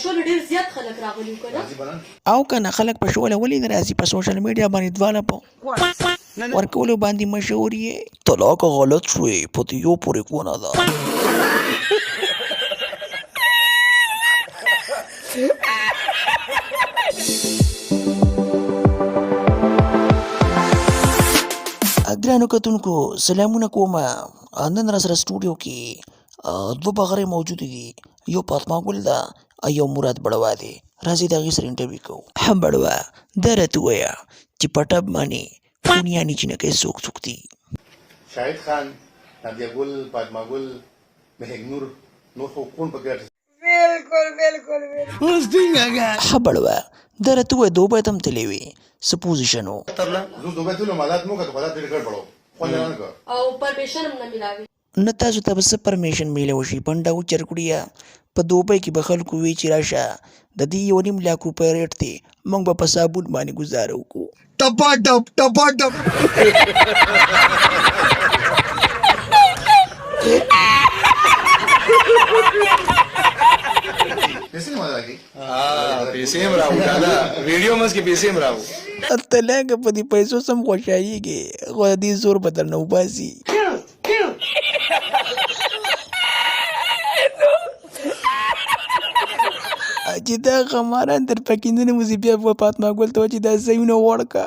شوله ډېر زیات خلک راغلي وو که نه؟ او کنه خلک په شوله ولې نه راځي په سوشل میډیا باندې دواله په ورکولو باندې مشهور یې. طلاق غلط شوې په دې یو پورې کونه ده. ګرانو کتونکو سلامونه کوم. نن را سره سټوډیو کې دوه بغرې موجودې دي، یو فاطمه ګل ده او یو مراد بړوا دی. راځئ د هغې سره انټرویو کوو. ها بړوا، دا راته ووایه چې په ټب باندې پونیانې جینکۍ څوک څوک دي؟ شاهد خان، نادیه ګل، فاطمه ګل، مهک نور، نور خو کوڼ پکې راټ. بالکل بالکل بالکل. ها بړوا، دا راته ووایه دوبۍ ته هم تللی وې، څه پوزیشن و؟ زه دوبۍ تللم، حالات مو کتل، خو حالات ډېر ګړبړ و، خوند یې رانه کړ. او پرمیشن هم نه ملاوي. نه تاسو ته به څه پرمیشن میلاو شي پنډه وچرکړیه، په دوبۍ کې به خلکو وي چې راشه د دې یو نیم لاک روپۍ ریټ دی، موږ به په صابون باندې ګزاره وکړو. ټپا ټپ ټپا ټپ. پیسې نه راکړي. پیسې هم راوړو دادا، ویډیو منځ کې پیسې هم راوړو. ته لکه په دې پیسو سم خوشحالېږې، خو د دې زور به درنه وباسي. چې دا غماران در پکې ننوځي بیا به فاطمه ګل ته وایي چې دا ځایونه ورکه.